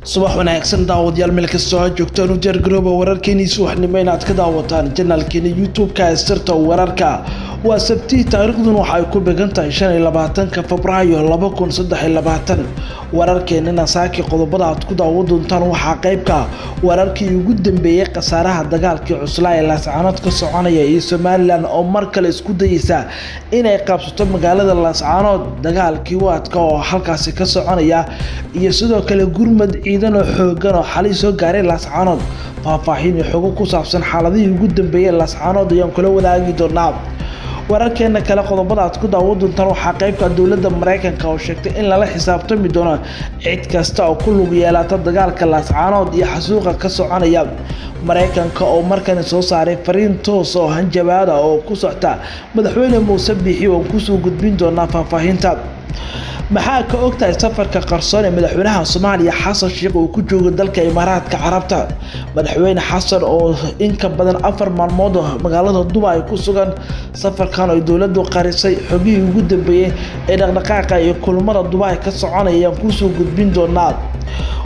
Subax wanaagsan daawadayaal, meel kastoo aad joogtaan, u diyaar garooba wararkeenii subaxnimo inaad ka daawataan janaalkeena YouTube-ka Sirta Wararka. Waa Sabti, taariikhduna waxa ay ku beegan tahay 25-ka Febraayo 2023. Wararkeenana saaki qodobada aad ku daawan doontaan waxaa qeybka wararkii ugu dambeeyey khasaaraha dagaalkii cuslaa ee Laascaanood ka soconaya iyo Somalilan oo mar kale isku dayeysa inay qabsato magaalada Laascaanood, dagaalkii waadka oo halkaasi ka soconaya, iyo sidoo kale gurmad ciidan oo xoogan oo xalay soo gaaray Laascaanood. Faahfaahin iyo xogo ku saabsan xaaladihii ugu dambeeyey Laascaanood ayaan kula wadaagi doonaa. Wararkeena kale qodobada aad ku daawan doontaan waxaa qeybka dowladda Mareykanka oo sheegtay in lala xisaabtami doono cid kasta oo ku lug yeelata dagaalka Laascaanood iyo xasuuqa ka soconaya. Mareykanka oo markani soo saaray fariin toos oo hanjabaada oo ku socta madaxweyne Muuse Biixi oo kusoo gudbin doonaa faahfaahinta. Maxaa ka ogtahay safarka qarsoon ee madaxweynaha Soomaaliya Xasan Sheikh uu ku joogo dalka Imaaraadka Carabta? Madaxweyne Xasan oo in ka badan 4 maalmood magaalada Dubai ku sugan, safarkan oo dowladdu qarisay xogihii ugu dambeeyay ee dhaqdhaqaaqa iyo kulamada Dubai ka soconaya ayaan kusoo gudbin doonaa.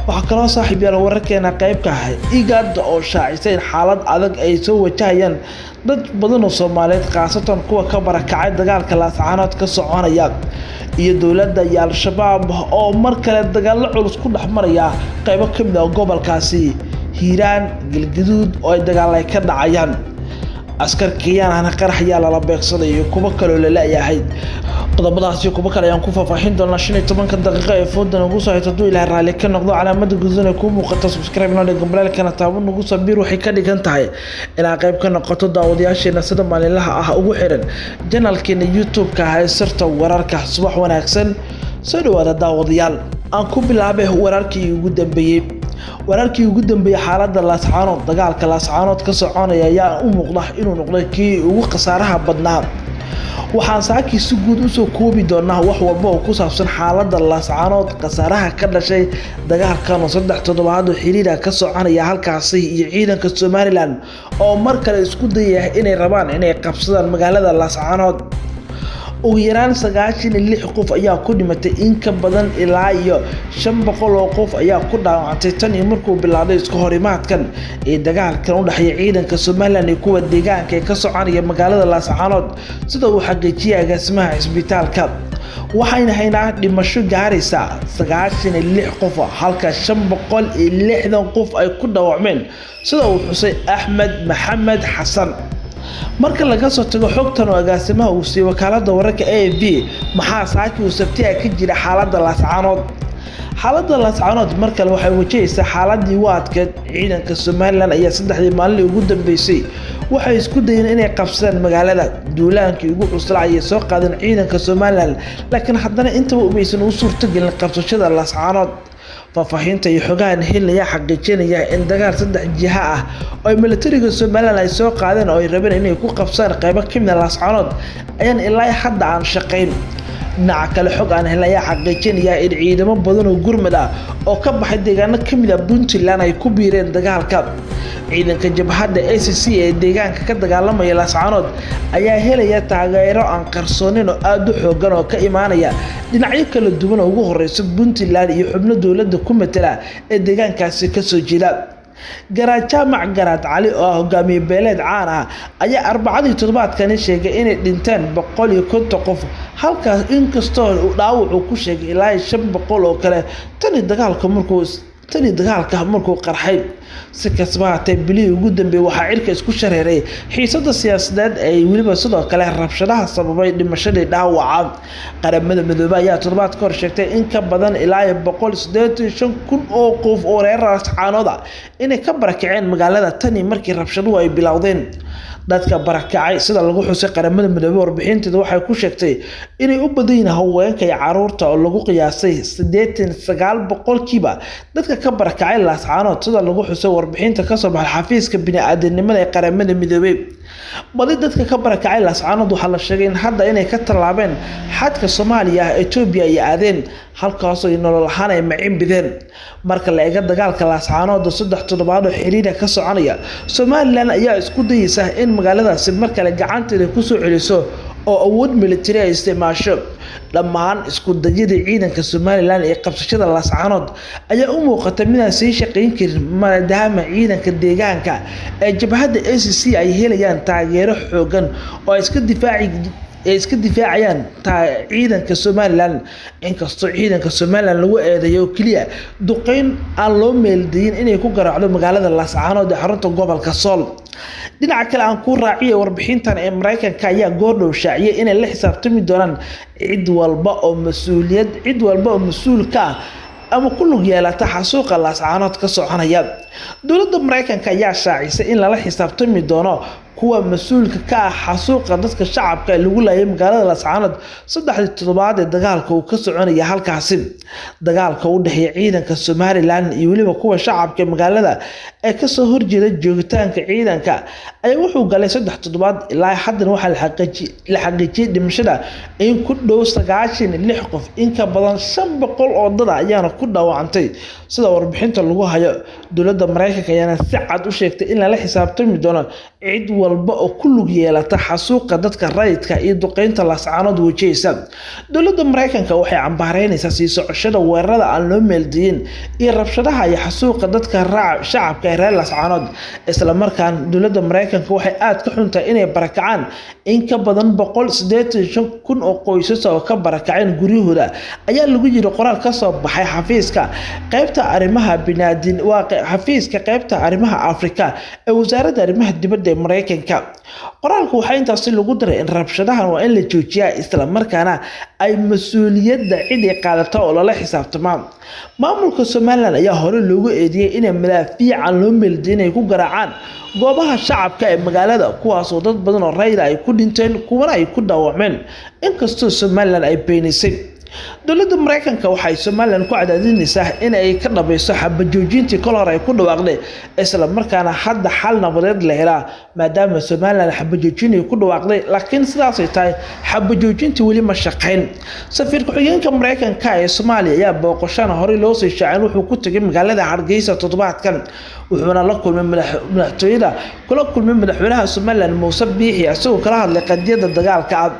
Waxaa kaloo saaxiib yaal wararkeena qeybka ah IGAD oo shaacisay in xaalad adag ay soo wajahayaan dad badan oo Soomaaliyeed, khaasatan kuwa ka barakacay dagaalka Laascaanood ka soconaya, iyo dowladda iyo Al-Shabaab oo mar kale dagaallo culus ku dhex maraya qeybo ka mid ah gobolkaasi Hiiraan, Galgaduud oo ay dagaal ay ka dhacayaan. Askar Kenyaan ahna qarax ayaa lala beegsaday iyo kuwo kaloo la la'yahay. Qodobadaasi kuwo kale ayaan ku faahfaahin doonaa 15-ka daqiiqo ee fooda nagu soo hayto hadduu Ilaahay raalli ka noqdo. Calaamada guduudan ee kuu muuqata subscribe noo dhig, gambaleelkana taabo, nagu sabiir waxay ka dhigan tahay inaad qayb ka noqoto daawadayaasheena sida maalinlaha ah ugu xiran janalkeena YouTube-ka ah ee Sirta Wararka. Subax wanaagsan, soo dhawaada daawadayaal. Aan ku bilaabay wararkii ugu dambeeyey. Wararkii ugu dambeeyey xaaladda Laascaanood, dagaalka Laascaanood ka soconaya ayaa u muuqda inuu noqday kii ugu khasaaraha badnaa. Waxaan saakii si guud usoo koobi doonaa wax walba oo ku saabsan xaaladda Laascaanood, khasaaraha ka dhashay dagaalkan oo 3 toddobaad oo xiriira ka soconaya halkaasi, iyo ciidanka Somalilan oo mar kale isku dayaya inay rabaan inay qabsadaan magaalada Laascaanood. Ugu yaraan 96 qof ayaa ku dhimatay, in ka badan ilaa iyo 500 oo qof ayaa ku dhaawacantay tan iyo markuu bilaabay isku horimaadkan ee dagaalkan u dhexeeya ciidanka Somalilan iyo kuwa deegaanka ee ka soconaya magaalada Laascaanood, sida uu xaqiijiyay agaasimaha cisbitaalka. Waxayna haynaa dhimasho gaaraysa 96 qof, halka 560 qof ay ku dhaawacmeen, sida uu xusay Axmed Maxamed Xasan. Marka laga soo tago xogtan oo agaasimaha uu siiyey wakaaladda wararka AFP, maxaa saaki uu sabtiga ka jira xaaladda Laascaanood? Xaaladda Laascaanood mar kale waxay wajahaysaa xaaladii u adkeyd. Ciidanka Somalilan ayaa 3dii maalinii ugu dambeysay waxay isku dayeen inay qabsadaan magaalada. Duulaankii ugu cuslaa ayay soo qaadeen ciidanka Somalilan, laakiin haddana intaba umaysan u suurtagelin qabsashada Laascaanood. Faahfaahinta iyo xogahan helin ayaa xaqiijinaya in dagaal 3 jiha ah oo ay militariga Somalilan ay soo qaadeen oo ay rabeen inay ku qabsadaan qeybo ka mid ah Laascaanood ayaan ilaa hadda aan shaqayn. Dhinaca kale, xog aan helin ayaa xaqiijinaya in ciidamo badan oo gurmad ah oo ka baxay deegaano ka mid ah Puntland ay ku biireen dagaalka. Ciidanka jabhadda ACC ee deegaanka ka dagaalamaya Laascaanood ayaa helaya taageero aan qarsoonin oo aad u xoogan oo ka imaanaya dhinacyo kala duwan oo ugu horeysa Puntland iyo xubno dowladda ku matala ee deegaankaasi kasoo jeeda. Garaad Jaamac Garaad Cali oo ah hogaamiye beeleed caan ah ayaa arbacadii toddobaadkani sheegay inay dhinteen 150 qof, halkaas inkastoo dhaawacu ku sheegay ilaa 500 oo kale tani dagaalka markuu qarxay. Si kastaba haatee, bilihii ugu dambeeyay waxaa cirka isku shareeray xiisadda siyaasadeed ay weliba sidoo kale rabshadaha sababay dhimashadii dhaawaca. Qaramada Midoobay ayaa toddobaad ka hor sheegtay in ka badan ilaa 185,000 oo qof oo reer Laascaanood ah inay ka barakaceen magaalada tani markii rabshaduhu ay bilowdeen. Dadka barakacay sida lagu xusay Qaramada Midoobay warbixinteeda waxay ku sheegtay inay u badan yihiin haweenka iyo caruurta oo lagu qiyaasay 89% dadka ka barakacay Laascaanood, sida lagu xusay warbixinta ka soo baxay xafiiska bini'aadantinimada ee Qaramada Midoobay. Badi dadka ka barakacay Laascaanood waxaa la sheegay in hadda inay ka tallaabeen xadka Soomaaliya, Itoobiya iyo aadeen halkaasoo ay nolol ahaan ay macin bideen. Marka la eego dagaalka Laascaanood oo 3 toddobaad oo xiriira ka soconaya, Somalilan ayaa isku dayeysa in magaaladaasi mar kale gacanteeda kusoo celiso oo awood militari ay isticmaasho. Dhammaan isku dayadii ciidanka Somalilan ee qabsashada Laascaanood ayaa u muuqata midaan sii shaqayn karin, maadaama ciidanka deegaanka ee jabhadda SSC ay helayaan taageero xooggan oo ay iska difaacayaan ciidanka Somalilan. Inkastoo ciidanka Somalilan lagu eedeeyo oo keliya duqeyn aan loo meeldayin inay ku garaacdo magaalada Laascaanood ee xarunta gobolka Sool. Dhinaca kale aan ku raaciyay warbixintan ee Mareykanka ayaa goordhow shaaciyay inay la xisaabtami doonaan cid walba oo mas'uul ka ah ama ku lug yeelata xasuuqa Laascaanood ka soconaya. Dowladda Mareykanka ayaa shaacisay in lala xisaabtami doono kuwa mas'uulka ka ah xasuuqa dadka shacabka ee lagu laayay magaalada Laascaanood 3dii toddobaad ee dagaalka uu ka soconaya halkaasi. Dagaalka u dhexeeya ciidanka Somalilan iyo weliba kuwa shacabka ee magaalada ee kasoo horjeeda joogitaanka ciidanka ayaa wuxuu galay 3 toddobaad. Ilaa haddana waxaa la xaqiijiyay dhimashada in ku dhow 96 qof, in ka badan 500 oo dad ah ayaana ku dhaawacantay sida warbixinta lagu hayo. Dowladda Mareykanka ayaana si cad u sheegtay in lala xisaabtami doono cid walba oo ku lug yeelata xasuuqa dadka rayidka iyo duqeynta Laascaanood wajahaysa. Dowladda Mareykanka waxay cambaareynaysaa sii socoshada weerarada aan loo meeldayin iyo rabshadaha iyo xasuuqa dadka shacabka ee reer Laascaanood. Isla markaana dowladda Mareykanka waxay aad ka xuntahay inay barakacaan in ka badan 185,000 oo qoysas oo ka barakaceen guryahooda, ayaa lagu yiri qoraal ka soo baxay xafiiska qaybta arrimaha bini'aadin waa xafiiska qaybta arrimaha Afrika ee wasaaradda arrimaha dibadda ee Mareykanka. Qoraalku waxaa intaasi lagu daray in rabshadahan waa in la joojiyaa, isla markaana ay mas'uuliyadda cid ay qaadato oo lala xisaabtamaa. Maamulka Somalilan ayaa hore loogu eedeeyay inay madaafiic aan loo meeldayin ay ku garaacaan goobaha shacabka ee magaalada, kuwaasoo dad badan oo rayid ah ay ku dhinteen kuwana ay ku dhaawacmeen, inkastoo Somalilan ay beenisay. Dowladda Mareykanka waxay Somalilan ku cadaadinaysaa in ay ka dhabayso xabajoojintii kol hore ay ku dhawaaqday, isla markaana hadda xal nabadeed la helaa, maadaama Somalilan xabajoojin ay ku dhawaaqday, laakiin sidaasay tahay xabajoojintii weli ma shaqayn. Safiir ku-xigeenka Mareykanka ee Soomaaliya ayaa booqashana horey loo sii shaacin wuxuu ku tegay magaalada Hargeysa toddobaadkan, wuxuuna la kulmay madaxtooyada kula kulmay madaxweynaha Somalilan Muuse Biixi, isagoo kala hadlay qadiyadda dagaalka ah.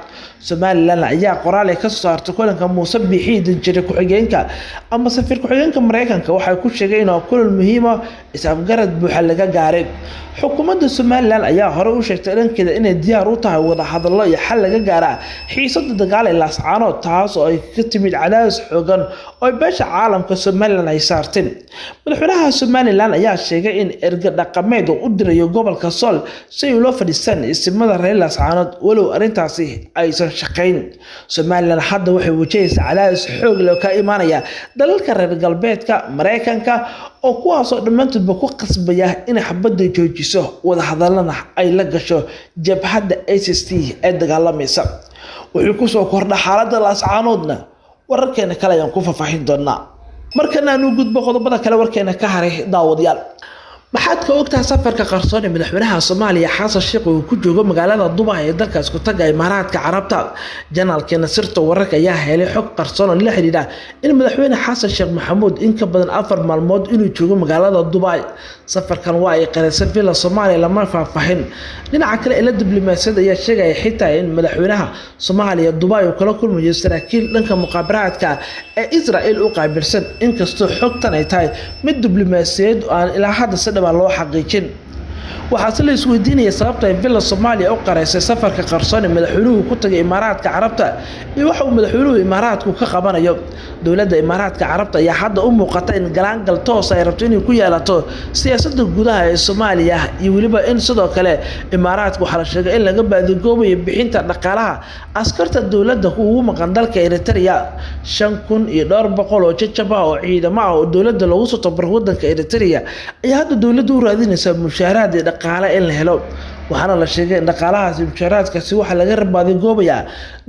Somalilan ayaa qoraal ay ka soo saartay kulanka Muuse Biixi danjire ku-xigeenka ama safiir ku-xigeenka Mareykanka waxay ku sheegay inuu kulan muhiim ah is-afgarad buuxa laga gaaray. Xukuumadda Somalilan ayaa hore u sheegtay dhankeeda inay diyaar u tahay wada hadallo iyo xal laga gaaraa xiisadda dagaal ee Laascaanood, taas oo ay ka timid cadaadis xooggan oo beesha caalamka Somalilan ay saartay. Madaxweynaha Somalilan ayaa sheegay in erga dhaqameed uu u dirayo gobolka Sool si ay ula fadhiistaan isimada reer Laascaanood, walow arrintaasi aysan shaqayn. Somalilan hadda waxay wajahaysaa cadaadis xoog leh oo ka imaanaya dalalka reer galbeedka, Mareykanka, oo kuwaasoo dhammaantoodba ku qasbaya inay xabadda joojiso, wada hadallana ay la gasho jabhadda SSC ee dagaalamaysa. Wuxuu ku soo kordha xaaladda Laascaanoodna wararkeena kale ayaan ku faahfaahin doonaa. Markana aan u gudbo qodobada kale warkeena ka haray daawadayaal. Maxaad ka ogtahay safarka qarsoon ee madaxweynaha Soomaaliya Xasan Sheikh uu ku joogo magaalada Dubai ee dalkaas ku taga Imaaraadka Carabta? Janaalkeena sirta wararka ayaa helay xog qarsoon oo la xiriira in madaxweyne Xasan Sheikh Maxamuud in ka badan 4 maalmood inuu joogo magaalada Dubai. Safarkan waa ay qarisay Villa Soomaaliya, lama faahfaahin. Dhinaca kale, ila diblomaasiyad ayaa sheegaya xitaa in madaxweynaha Soomaaliya Dubai uu kala kulmayo saraakiil dhanka muqaabaraadka ee Israel u qaabilsan, inkastoo xogtan ay tahay mid diblomaasiyadeed oo aan ilaa hadda si dhab ah loo xaqiijin. Waxaase la isweydiinaya sababta ay Villa Soomaaliya u qaraysay safarka qarsoon ee madaxweynuhu ku tagay Imaaraadka Carabta iyo waxa uu madaxweynuhu Imaaraadku ka qabanayo. Dowladda Imaaraadka Carabta ayaa hadda u muuqata in galaangal toos ay rabto inay ku yeelato siyaasadda gudaha ee Soomaaliya, iyo weliba in sidoo kale Imaaraadku waxaa la sheegay in laga baadigoobayo bixinta dhaqaalaha askarta dowladda ugu maqan dalka Eritrea. 5,200 oo jajab ah oo ciidamo ah oo dowladda loogu soo tababaro waddanka Eritrea ayaa hadda dowladdu u raadinaysaa mushaaraad iyo dhaqaale in la helo. Waxaana la sheegay in dhaqaalahaasi mushaaraadkaasi waxaa laga baadigoobayaa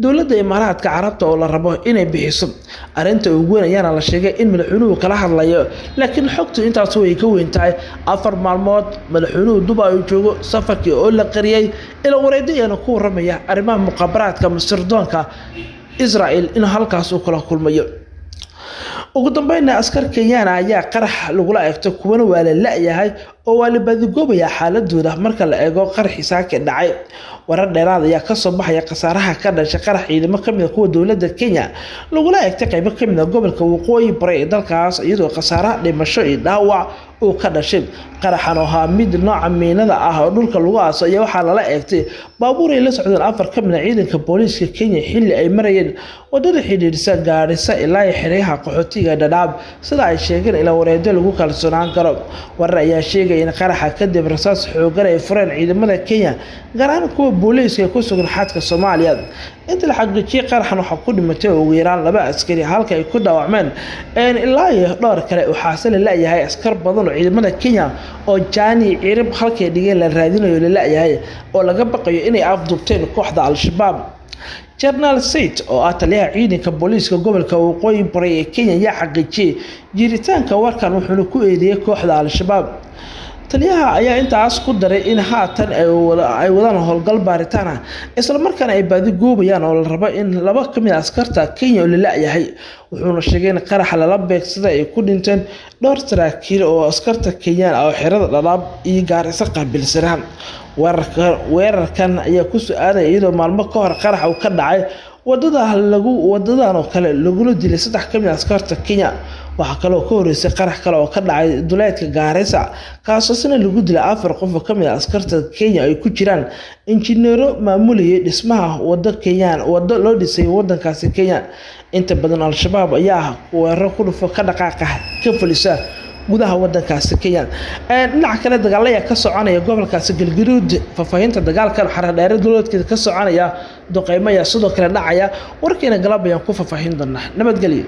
dowladda Imaaraadka Carabta oo la rabo inay bixiso. Arrinta ugu weyn ayaana la sheegay in madaxweynuhu kala hadlayo, laakiin xogtu intaas way ka weyn tahay. 4 maalmood madaxweynuhu Dubai uu joogo, safarkii oo la qariyay, ila wareedyo ayaana ku warramaya arrimaha muqaabaraadka masirdoonka Israel in halkaas uu kala kulmayo. Ugu dambeynna, askar Kenyaan ah ayaa qarax lagula eegtay, kuwana waa la la'yahay oo waa la baadigoobayaa xaaladooda marka la eego qaraxii saaka dhacay. Warar dheeraad ayaa kasoo baxaya khasaaraha ka dhashay qarax ciidamo kamid a kuwa dowladda Kenya lagula eegtay qaybo kamid a gobolka waqooyi bari ee dalkaas, iyadoo khasaaraha dhimasho iyo dhaawac uu ka dhashay. Qaraxan oo ahaa mid nooca miinada ah oo dhulka lagu aaso ayaa waxaa lala eegtay baabuur ay la socdeen 4 ka mid a ciidanka booliiska Kenya xilli ay marayeen wadada xidhiidhisa Gaarisa ilaa xeryaha qaxootiga Dhadhaab, sida ay sheegeen ilaa wareedyo lagu kalsoonaan karo. Warar ayaa sheegaya in qaraxa kadib rasaas xooggan ay fureen ciidamada Kenya, gaar ahaan kuwa booliiska ee ku sugan xadka Soomaaliya. Inta la xaqiijiyay qaraxan waxaa ku dhimatay ugu yaraan 2 askari, halka ay ku dhaawacmeen ilaa iyo dhowr kale. Waxaase la la'yahay askar badan oo ciidamada Kenya oo jaani cirib halkay dhigeen la raadinayo la la'yahay, oo laga baqayo inay afduubteen kooxda Al-Shabaab. Jenaraal Said oo ah taliyaha ciidanka booliiska gobolka waqooyi bari ee Kenya ayaa xaqiijiyay jiritaanka warkan, wuxuuna ku eedeeyay kooxda Al-Shabaab. Taliyaha ayaa intaas ku daray in haatan ay wadaan howlgal baaritaan ah, isla markaana ay baadi goobayaan oo la rabo in 2 ka mid ah askarta Kenya oo la la'yahay. Wuxuuna sheegay in qaraxa lala beegsaday ay ku dhinteen dhowr saraakiil oo askarta Kenyaan ah oo xerada Dhadhaab iyo Gaarisa qaabilsanaa. Weerarkan ayaa ku soo aadaya iyadoo maalmo ka hor qarax uu ka dhacay wadadan oo kale lagula dilay 3 ka mid ah askarta Kenya. Waxaa kaloo ka horeysay qarax kale oo ka dhacay duleedka Gaarisa, kaasoo isna lagu dilay 4 qof oo ka mid ah askarta Kenya ay ku jiraan injineero maamulayay dhismaha wado Kenyaan wado loo dhisay wadankaasi Kenya. Inta badan Al-Shabaab ayaa weeraro ku dhufo ka dhaqaaqa ka fulisa gudaha wadankaasi Kenya. Dhinaca kale, dagaal ayaa ka soconaya gobolkaasi Galgaduud. Faahfaahinta dagaalkan xaradheere dowladkeeda ka soconaya, duqeymo ayaa sidoo kale dhacaya. Warkiina galab ayaan ku faahfaahin doonaa. Nabadgelyo.